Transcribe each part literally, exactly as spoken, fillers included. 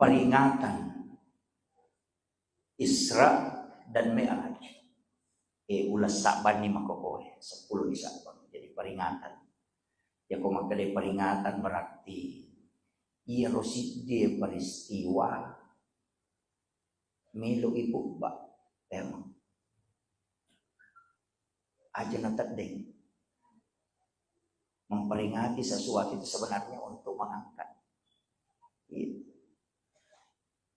Peringatan Isra dan Mi'raj. Eh, uleng Sa'banni makokoe, seppulo di Sa'ban. Jadi peringatan. Yako makkeda peringatan berarti iyaro siddi peristiwa melo ipubba. Emang. Aja nateddeng. Memperingati sesuatu itu sebenarnya untuk mengangkat. Iya.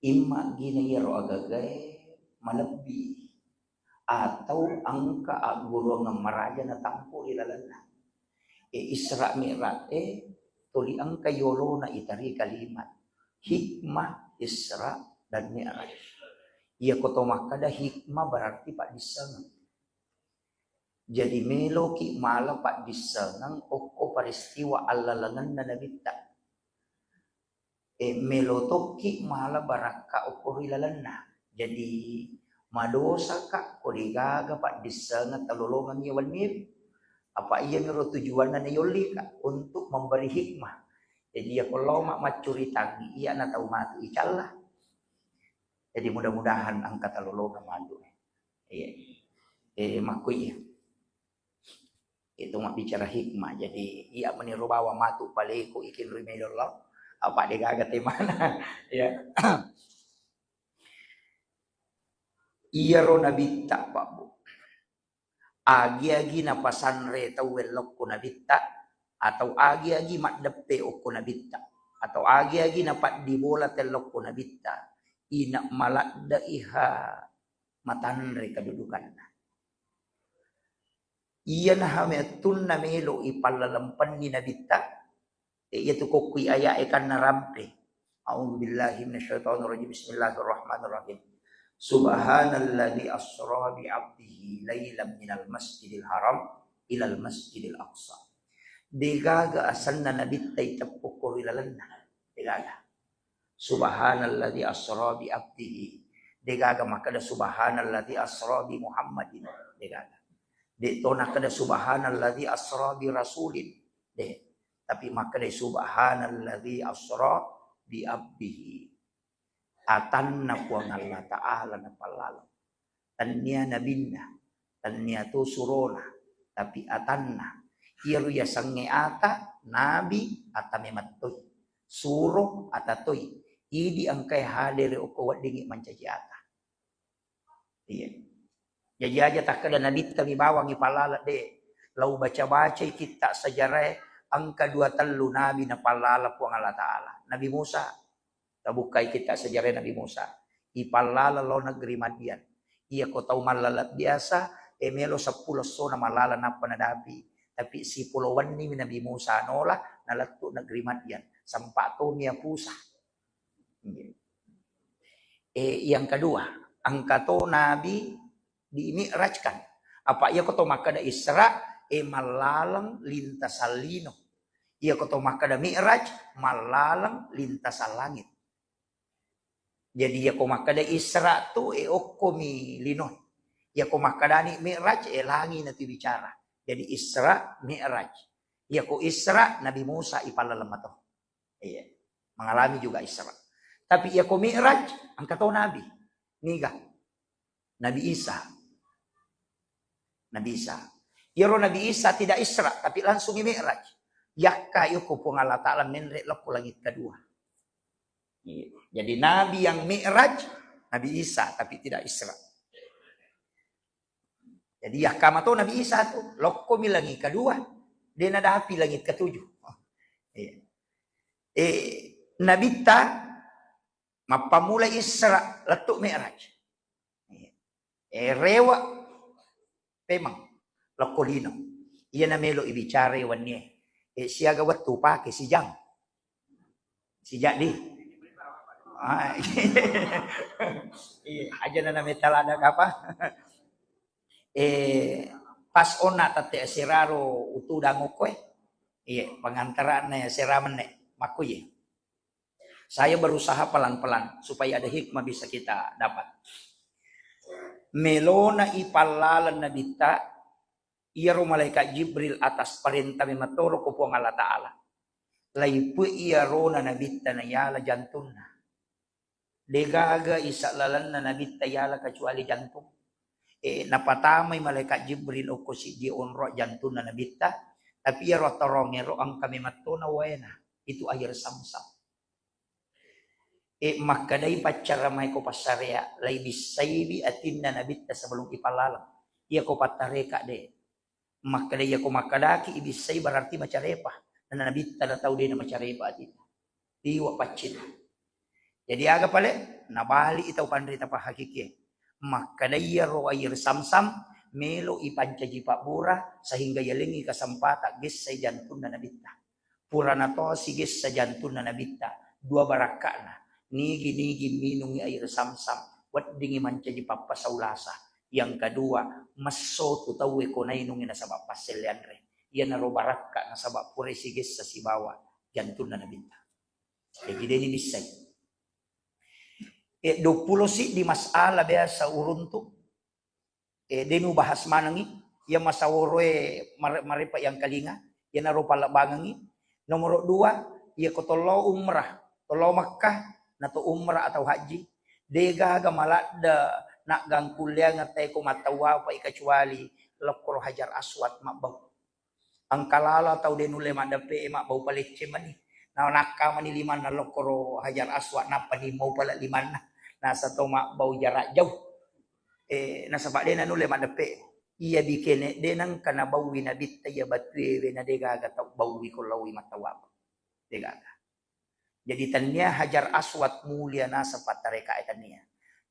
Imma gina iyaro agagae malebbi atau engka agguruang maraja natampu ri lalenna. E, Isra Mi'raj e tuli engka yolona itari kalimat hikmah Isra dan Mi'raj. Iyako to makkeda hikmah berarti paddissengeng. Jadi meloki mala paddissengeng okko peristiwa allalengenna Nabitta. E, melo tokki mala barakka okko ri lalenna. Jadi madosaka ko degaga paddissengeng talolongeng iya wenniwi. Apa iyaniro tujuanna nayollika untuk memberi hikmah. Jadi iyako laoma maccuritangi iya na tau matu icalla. Jadi mudah-mudahan engka talolongeng matu. Iya. Eh, makkui iya. Itu mabbicara hikmah. Jadi iya meniro bawa matu paleko ikin ri medo Allah. Apa degaga temana. Ya. Iyaro Nabitta, Pak Bu. Agi-agi napasanre tauwe lokko Nabitta, atau agi-agi maddeppe okko Nabitta, atau agi-agi napaddibola tellokko Nabitta, ina maladde'iha matanre kedudukanna. Iyanaha mettunna melo ipallalempenni Nabitta, e, iyatu kokkui aya'e kanna rampe. A'udzu billahi minasyaitonir rajim. Bismillahirrahmanirrahim. Subhanalladzi asra bi 'abdihi lailan minal masjidil haram ilal masjidil aqsa. Degaga asenna Nabitta iteppu ko ri lalenna. Degaga. Subhanalladzi asra bi 'abdihi. Degaga makkeda subhanalladzi asra bi Muhammadin. Degaga. De to nakkeda subhanalladzi asra bi rasulin. De. Tapi makkeda subhanalladzi asra bi 'abdihi. Atanna Puang Allah Ta'ala napallaleng. Tennia nabinna, tennia to surona, tapi atanna. Iyaro yasengnge ata, nabi, ata memettoi. Suro, ata toi. Idi engkae hadere okko weddingngi mancaji ata. Iya. Jaji aja takkeda nabitta mi bawang ipallala de. Lau baca-bacai kitta sejarae engka dua tellu nabi napallala Puang Allah Ta'ala. Nabi Musa, tabukkai kitta sejarae Nabi Musa. Ipallala lao negeri Madian. Iya ko tau mallala biasa, e melo seppulo essona mallala nappa nadapi. Tapi sipulo wennimi Nabi Musa nola, nalettu negeri Madian. Sempat to mia pusa. E, yang kedua, engka to nabi di mi'rajkan. Apa iya ko to makkeda Isra, e mallaleng lintasan lino. Iya ko to makkeda mi'raj, mallaleng lintasan langit. Jadi iya ko makkeda Isra tu, e okko mi lino. Iya ko makkedani mi'raj, e langi natu bicara. Jadi Isra, mi'raj. Iya ko Isra, Nabi Musa ipallaleng mato. Iya. Mengalami juga Isra. Tapi iya ko Mi'raj, engka to nabi. Niga? Nabi Isa. Nabi Isa. Iyaro Nabi Isa tidak Isra, tapi langsung Mi'raj. Yakka iyako Puang Allah Ta'ala menre lokko langit kedua. Iya. Jadi nabi yang Mi'raj, Nabi Isa, tapi tidak Isra. Jadi yakka mato Nabi Isa tu, lokkomi langit kedua, de nadapi langit ketujuh. Iya. Eh, Nabitta mappammula Isra lettu Mi'raj. Iya. Eh, rewe pemeng lokko lino. Iya namelo ibicara wennie. Eh, siaga wettu pake sijang. Sijaddi. Ah, iya, aja nana metalada kapa. Eh, pas onna tette asiraro utudang okkoe. Iya, pengantaranna asera menne. Makkuye. Saya berusaha pelan-pelan supaya ada hikmah bisa kita dapat. Melona ipallaleng nabitta, iyaro malaikat Jibril atas parenta mematoro ko Puang Allah Ta'ala. Laipe iyarona nabitta nayala jantunna. Degaga isa lalenna Nabitta yala kecuali jantung. E, napatamai malaikat Jibril okko siddi onro jantunna Nabitta, tapi iyaro torongngero engka memettona waena, itu air Zamzam. E, makkedai paccaramae ko passarea, laibissaiwi atinna Nabitta sebelum ipallalang. Iya ko pattareka de. Makkeda, iya ko makkedaki ibissai berarti macarepa. Na Nabitta na tau de na macarepa atinna. Tiwa paccinna. Jadi aga pale? Nabali i tau panrita pahakikie. Makkeda iyaro air Zamzam melo ipancaji pabbura sehingga yalengi kesempatan gessai jantunna Nabitta. Purana to sigessa jantunna Nabitta, dua barakka'na. Nigi-nigi minungi air Zamzam, weddingi mancaji pappasau lasa. Yang kedua, messo tu tauwe ko nainungi nasaba passelle anre. Iyanaro barakka nasaba pura sigessa sibawa jantunna Nabitta. Jadi deni bissai. E, duappulo siddi masalah biasa uruntu. E, deni ubahas manengi, iya masaworoe mare-, marepa yang kalinga, iyanaro pallebbangengi. Nomoro dua, iya ko tollo umrah, tollo Makkah, na to umrah atau haji, degaga maladde naggangkulleang teko mattawapai kecuali lokkoro Hajar Aswad mabbau. Engka lalo tau de nulle maddeppe e mabbau palecce mani. Na nakka mani limanna lokkoro Hajar Aswad, nappa ni mau pale limanna. Nasa to mabbau jarak jauh. E, nasaba de nanulle maddeppe. Iya bikene de nengka nabaui Nabitta iya batue we na degaga tau baui ko laui mattawapa. Degaga. Jadi tania Hajar Aswad mulia nasaba tareka e tania.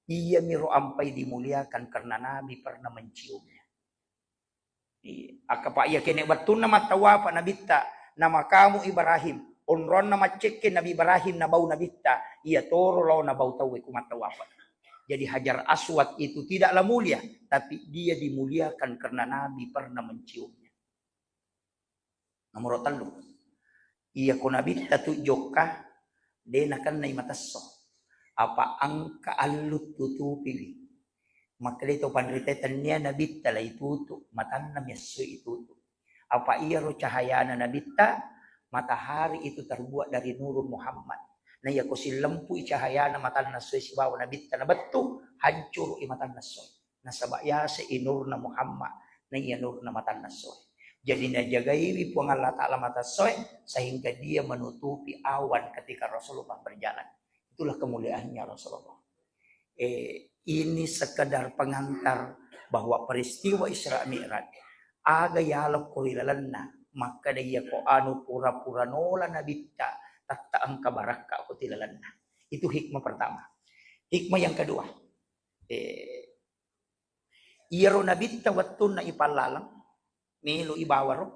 Iya miro ampai dimuliakan karena Nabi pernah menciumnya. Iya. Akkapa iya kene wettunna mattawafa Nabitta, namakamu Ibrahim, onronna maccekke Nabi Ibrahim nabau Nabitta, iya toro lao nabau tauwe ku mattawafa. Jadi Hajar Aswad itu tidaklah mulia, tapi dia dimuliakan karena Nabi pernah menciumnya. Nomoro tellu. Iya ko Nabitta tu jokka, de nakennai matesso. Apa engka allu tutupiwi. Makkedai to panrita tania Nabitta lai tutu, matanna miassoi itutu. Apa iyaro cahayana Nabitta, matahari itu terbuat dari nurun Muhammad. Na iya ko sillempui cahayana matanna essoe sibawa Nabitta nabettu, hancurui matanna essoe. Nasaba yase i nurna Muhammad, na iya nurna matanna essoe. Jadi najagaiwi Puang Allah Ta'ala mata essoe sehingga dia menutupi awan ketika Rasulullah berjalan. Itulah kemuliaannya Rasulullah. Eh, ini sekedar pengantar bahwa peristiwa Isra Mi'raj aga yalokko ri lalenna, makkeda iya ko anu pura-pura nola nabitta, tatta engka barakka ko ti lalenna. Itu hikmah pertama. Hikmah yang kedua, eh, iyaro nabitta wettunna ipallaleng, melo ibawaro,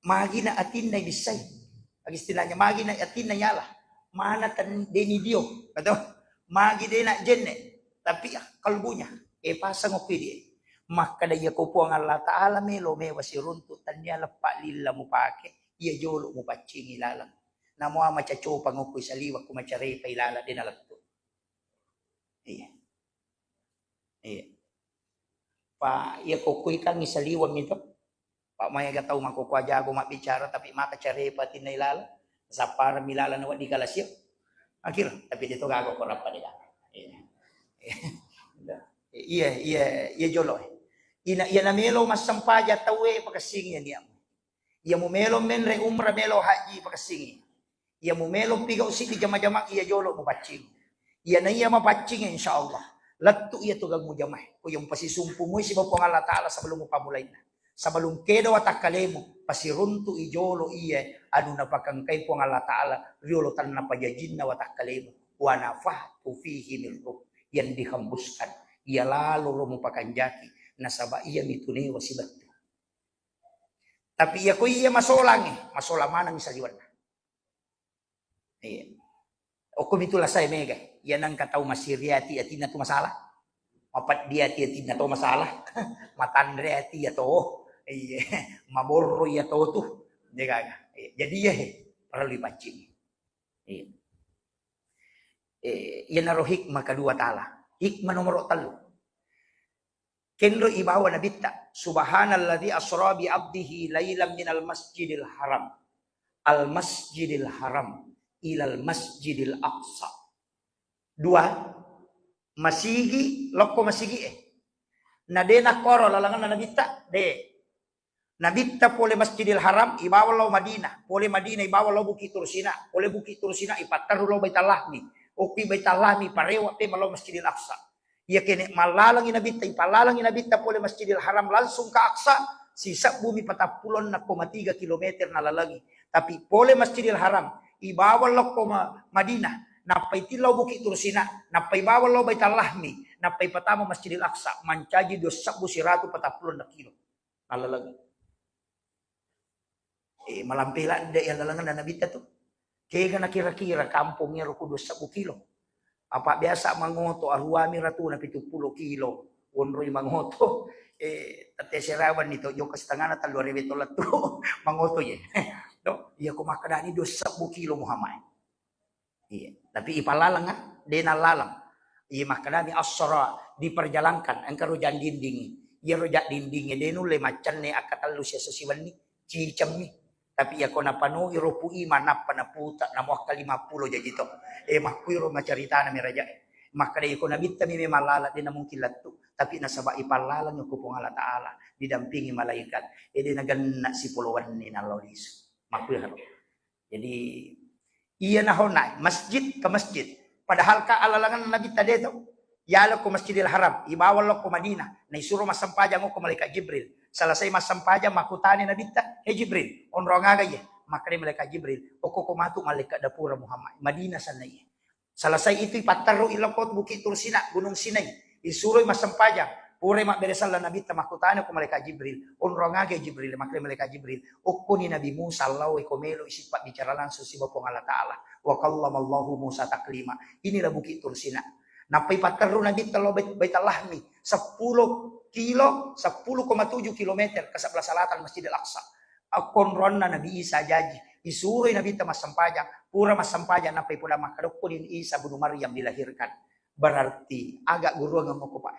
magina atinna ibissai. Aga istilahnya magina atinna yala. Mana ten-, deni dio, atau magi dena jenne, tapi kalbunya, eh, pasang okui die. Makkeda iya ko Puang Allah Ta'ala melo mewa siruntu, tania leppa lilla mupake, iya jolo mupaccingi laleng. Namo macacopa ngokui saliwa ku macarepa ilala dena lettu. Iya. Iya. Pa iya kokoi kan saliweng itu. Pa maega tau makkokkoe jago mabbicara tapi maka carepa tinna ilala. Sappareng mi lala na wedding kalasio. Akhir, tapi dia to gago ko rappa dega. Iya. Iya, iya, iya jolo. Ina, iya na melo massempajang tauwe pakessingi iya niamu. Iya mu melo menre umrah, melo haji, pakessingi. Iya mu melo pigau siddi jama-jamang, iya jolo mupaccing. Iya na iya mapaccing, insya Allah. Lettu iya tu gangmu jamae. Ko yang pasisumpu mui siba Puang Allah Ta'ala sebelum mupamulainna. Sebelum kedo watakkalemu, pasiruntu i jolo iya anu napakangkai Puang Allah Ta'ala riolo tanna pajajinna watakkalemu. Wa nafakhtu fihi min ruh, yang dihembuskan. Iya lalo ro mupakanjaki, nasaba iya mitunewa sibattu. Tapi iya ko iya masolangnge, masolang maneng saliwenna. Iya. Okko mitu lasae mega. Iya nangka tau masiri ati, atinna tu masalah. Mapeddi ati, atinna to masalah. Matanre ati iya to. Iya. Maborro iya to tu. Degaga. Iya. Jadi iya he, perlu dipancing. Iya. Eh, iyanaro hikmah kedua Ta'ala. Hikmah nomoro tellu. Kenro ibawa nabitta, "Subhanalladzi asra bi abdihi lailan minal masjidil haram, al masjidil haram, ilal masjidil aqsa." Dua, masigi lokko masigi'e. Na de nakkoro lalanganna Nabitta, de. Nabitta pole Masjidil Haram, ibawa lao Madinah, pole Madinah, ibawa lao Bukit Tursina, pole Bukit Tursina, ipatterru lao Baitallahmi, okki Baitallahmi, parewa pe malao Masjidil Aqsa. Iya kene mallalangi Nabitta, ipallalangi Nabitta pole Masjidil Haram langsung ke Aqsa, sisebbumi patappulonna koma tiga kilometer nalalangi. Tapi pole Masjidil Haram, ibawa lokko Ma-, Madinah, nappai tillau Bukit Tursina, nappai bawa lao Baitallahmi, nappai patama Masjidil Aqsa, mancaji dua sebbu siratu patappulonna kilo. Nalalangi. Eh, malampe ladde iya lalanganna Nabitta tu. Kega nakira-kira kampong ero ku dua sebbu kilo. Apa biasa mangoto aruami ratuna pitu pulo kilo. Wonroi mangoto. Eh, tette serawan ni to, jokka setengahna tellu arewe to lettu. Mangoto ye. Do, iya ko makkedani dua sebbu kilo Muhammad. Iya, tapi ipallalang, ah, de nallalang. Iya, makkedami assara diperjalankan, engka rojang dindingi. Iya rojang dindingi de nulle maccenne akkatellu siesso siwenni, cicemmi. Tapi iya ko napanoi ropu iman nappa naputa, namo akka lima pulo jaji to. Eh, makkuiro macaritana mi raja. Makkeda iya ko Nabitta mi memang lalang de namungkin lettu, tapi nasaba ipallalang ko Puang Allah Taala, didampingi malaikat. Eh, de nagenna sipolo wenni nallo lisu. Makkuiro. Jadi, iya nahona masjid ke masjid. Padahal ka alalangan Nabitta de to. Yalo ko Masjidil Haram, ibawa lokko Madinah, naisuro massempajang okko malaikat Jibril. Selesai massempajang, makkutani Nabitta, "He Jibril, onrong aga iye?" Makkeda malaikat Jibril, "Okko ko matu malaikat dapura Muhammad, Madinah sanna iye." Selesai itu ipatterru ilokko Bukit Tur Sina, Gunung Sinai. Isuroi massempajang. Purai mabbere sella Nabitta, makkutana ko malaikat Jibril, "Onrong aga Jibril?" Makkeda malaikat Jibril, "Okkoni Nabi Musa lao ko melo isippa bicara langsung siba Puang Allah Taala. Wa kallamallahu Musa taklima." Inilah Bukit Tur Sina. Nappai patterru Nabitta lao Bait-, Baitul Lahmi, seppulo kilo, seppulo koma tujuh kilometer ke sebelah selatan Masjidil Aqsa. Akkonronna Nabi Isa jaji, isuroi Nabitta massempajang, pura massempajang nappai poda makkeda, "Okkoni Isa bunu Maryam dilahirkan." Berarti aga guruangeng okko, Pak?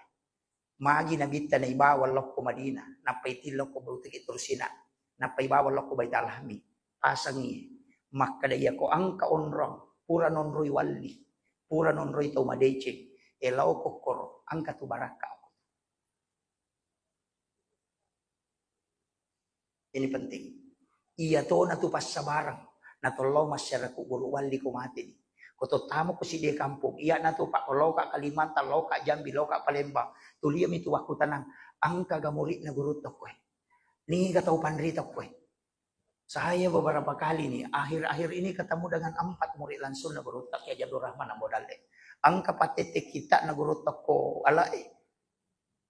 Magi Nabitta naibawa lokko Madinah, nappai tilokko Bukit Tur Sina, nappai bawa lokko Baitul Lahmi, pasangi makkeda, "Iyako engka onrong, pura nonroi walli, pura nonroi tau madeceng, e lao kokkoro, engka tu barakka." Ini penting. Iya tona tu passabareng. Natollo masyarakat guru walli ko mate ni. Ko tottamo ko sidde kampung. Iya na tu, Pak, ko loka Kalimantan, loka Jambi, loka Palembang. Tuliami tu wakkutanang. Engka ga murid na guru tokkoe? Niga tau panrita koe? Saya beberapa kali nih, akhir-akhir ini ketemu dengan empat murid langsung na guru tak Kiai Abdul Rahman Ambo Dalle. Engka patette kita na guru tokko alae.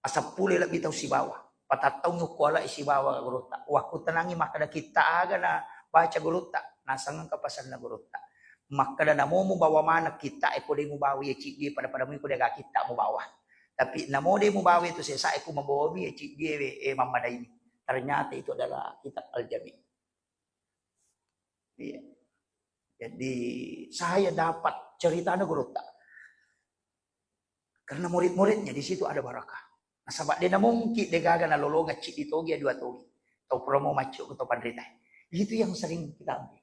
Asappulo lebbi tau sibawa. Patattaungngi ukku alae sibawa gurutta. Wakkutanangi makkeda kitta aga na baca gurutta. Naseng engka pasanna gurutta. Makkeda namo mubawa maneng kitta e ko de mubawa ye ciddi pada-pada mui ko de aga kitta mubawa. Tapi namo de mubawa itu sesa e ku mabawami ye ciddi e, e mammadaini. Ternyata itu adalah kitab Al-Jami. Iya. Jadi saya dapat ceritana gurutta. Karena murid-muridnya di situ ada barakah. Nasaba de namungkin de gaga nalolonga ciddi togi ya dua togi. Tau promo maccu atau panrita. Itu yang sering kita ambil.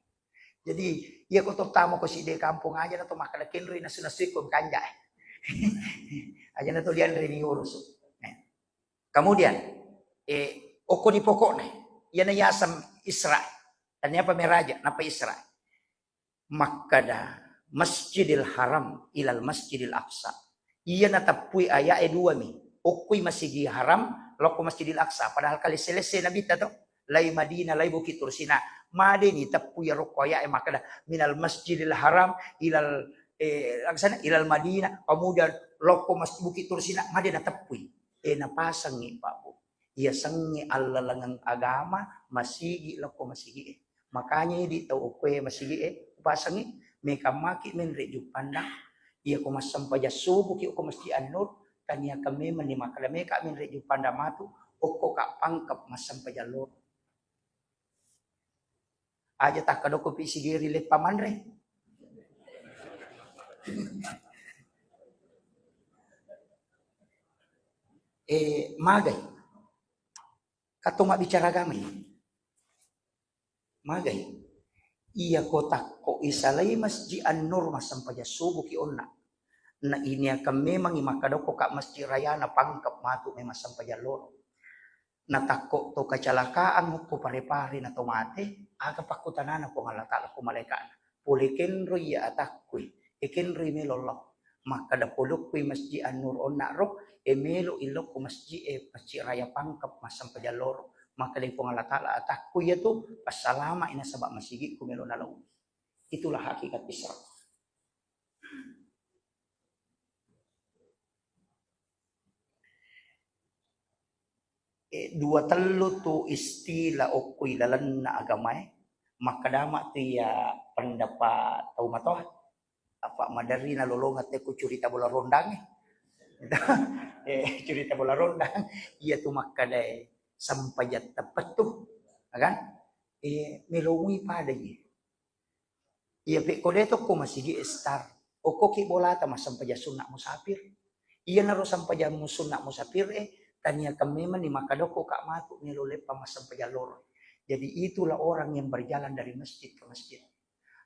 Jadi, iya ko tottamo ko sidde kampung aja na to makkeda kenroi nasu-nasu ko kanja. Aja na to dianre ni urus. Nah. Kemudian, eh, okko di pokokna, iyana yaseng Isra. Tania apa meraja, napa Isra? Makkeda Masjidil Haram ilal Masjidil Aqsa. Iya nateppui aya'e dua mi. Okkoi Masigi Haram, lokko Masjidil Aqsa. Padahal kalesse-lesse Nabitta to. Lai Madinah, lai Bukit Tursina. Madeni teppui rokko aya'e makkeda minal Masjidil Haram ilal, eh, sana, ilal Madinah, kemudian lokko Mas-, Bukit Tursina, made nateppui. Eh, napasangi, Pak Bu. Iya sengnge allalengeng agama, masigi lokko masigi e. Makanya idi tau okkoe masigi e, upasangi, mekammaki menre juppandang, iya ko massempajang subuki okko Masjid An-Nur, taniakan memang ni makkeda meka menre juppandang matu, okko ka pangkep massempajang loro. Aja takkedoko pi sigeri leppa manre. Eh, magai. Kato mabbicara agama ini. Magai. Iya ko takko isalai Masjid An-Nur massempajang subuki onna. Na iniakang memangngi makkadokko ka masjid rayana Pangkep matu memang sempajang loro. Natakko to kecelakaan okko Pare-Pare na to mate, aga pakkutanana Puang Allah Taala ko malaika'na. Pole kenroi iya atakkui, e kenroi melo lao. Makkada polokkui Masjid An-Nur onna ro, e melo ilokku masjid e, Masjid Raya Pangkep massempajang loro. Makkada Puang Allah Taala atakkui iya tu passalama i nasaba masigikku melo nalao. Itulah hakikat Isra. Eh, dua tellu tu istilah okkoi lalenna agamae, makkadama tu iya pendapat tau matoa. Apa maderri nalolongeng tekku curita bola rondang. Eh, curita bola rondang. Iya tu makkadae sempajang teppettu, ya kan? Eh, melomui pada iya. Iya, pekko de tokko masigi e star. Okkoki bolata massempajang sunna musafir. Iyanaro sempajang mu-, sunna musafir e, taniakang memanni makkadokko ka matu melo leppa massempajang loro. Jadi itulah orang yang berjalan dari masjid ke masjid.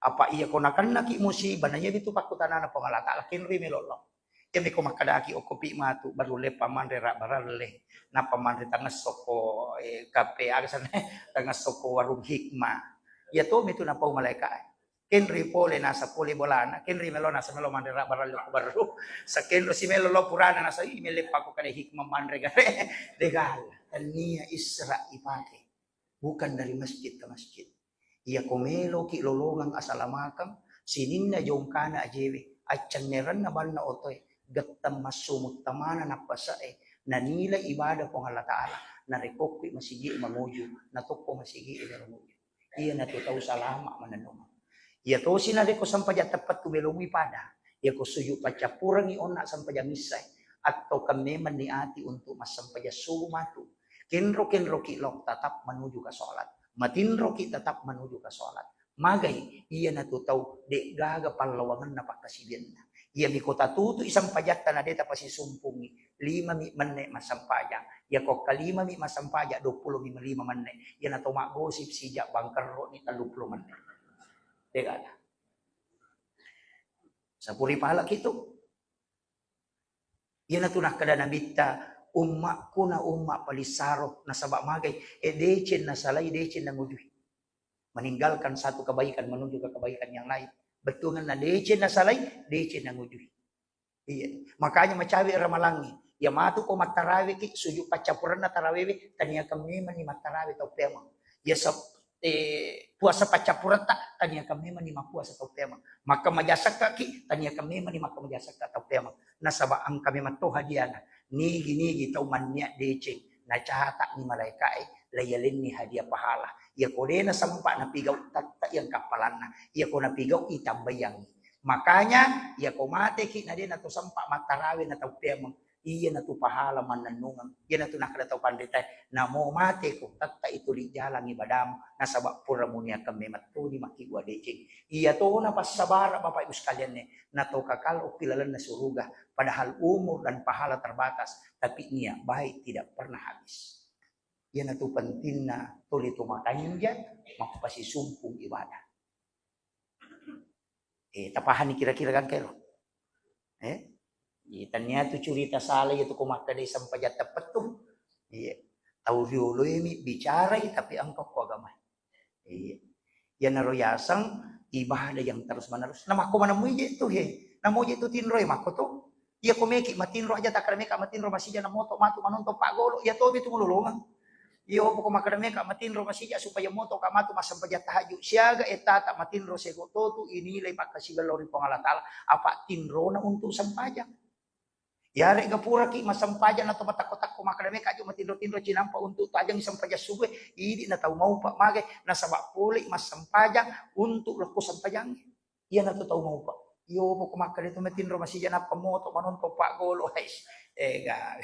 Apa iya ko nakennaki musibah, na iya bitu pakkutanana Puang Allah Taala, kenroi melo lao. Iyami ko makkadaki okkopi matu, baru leppa manre rabbaralle, nappa manre tangesso ko, eh, kafe, aga senna, tangesso ko warung Hikmah. Iya to mitu napau malaika. Kenri pole nasa pole bolana, kenri melo nasa melo manre rabbaralle ko baru. Sakenro si melo lo purana nasa, "Ih, mele pako kade Hikmah manre gare." Degala, tania Isra ipake. Bukan dari masjid ke masjid. Iya ko meloki lolongeng asalamakeng, sininna jongkana ajewe, accennerenna banna otoe, getteng massu muttamana nappase'e, nanilai ibadah Puang Allah Taala, narekko kui masigi manguju, natokko masigi melo nguju. Iyanatu tau salama manennungeng. Iya tosi narekko sempajang teppettu melomui pada, iya ko sujud paccappurengngi onna sempajang issae, atau kan memang niati untuk massempajang subuh matu. Kenro-kenroki lao tetap menuju ke sholat. Matinroki tetap menuju ke sholat. Magai, iyanatu tau de'gaga pallawangenna pakkasiwianna. Iyami ko tatutui sempajatta na de tapasisumpungngi, lima mi menne massempajang. Iya ko kalima mi massempajang, dua puluh mi lima menne. Iyana to maggosip sijak bangkerro ni tellu puluh menne. De'gaga. Sapuri pala kitu. Iyanatu nakkeda Nabitta, "Ummakku na umma paling saro, nasaba magai, e deceng nasalai, deceng nangujui." Meninggalkan satu kebaikan menuju ke kebaikan yang lain. Bettuanna deceng nasalai, deceng nangujui. Iya. Makanya macawe ramalangngi. Iya matu ko mattaraweki, sujud paccappurenna tarawewe, taniakang memanni mattarawe tau peameng. Iya sep-, eh, puasa paccappuretta, taniakang memanni mappuasa tau peameng. Makka majasekkaki, taniakang memanni makka majasekka tau peameng. Nasaba engka memang to hadiana. Nigi-nigi tau mannia deceng, nacata'ni malaika'e, laiyalenni hadiah pahala. Iya ko de nasempa napigau, tette yang kappalanna. Iya ko napigau, itambaiangngi. Makanya, iya ko mateki na de nato sempa mattarawe na tau peameng. Iyanatu pahala mannennungeng. Iyanatu nakkeda tau panritae, "Namo mateko, tettai tuli jalang ibadamu, nasaba pura muniakeng memettuni makkibua deceng." Iyatona passabara, Bapak Ibu sekalianne, nato kakal okki lalenna suruga, padahal umur dan pahala terbatas, tapi niat baik tidak pernah habis. Iyanatu pentingna tuli to makanja, mappasisumpung ibadah. Eh, tapahanni kira-kira gangka ero? Eh? Iya, tania tu curita sala iya tu ko makkeda sempajang teppettu. Iya. Tau riolo ini bicarai tapi engka ko agama. Iya. Iyanaro yaseng ibadah yang terus menerus. Nah, makko manemmui je tu he. Namo je tu tinroi makko tu. Iya ko meki matinro aja takkada meka matinro masija na moto matu manonton paggolo. Iya tobi tu mulolongeng. Iya, poko makkeda meka matinro masija supaya moto ka matu massempajang tahajud. Siaga ettata matinro sego totu inilai pakkasiwiang lao ri Puang Allah Taala. Apa tinrona untuk sempajang. Yarega puraki massempajang nato matakko-takko makkeda meka aju matinro-tinro cinampa untuk tajang sempajang subuh. Idi na tau maupa magai nasaba pole massempajang untuk lokko sempajang. Iyanatu tau maupa. Iyo, poko makkeda tu matinro masija nappa moto manonton paggolo. Hais. Eh, ga.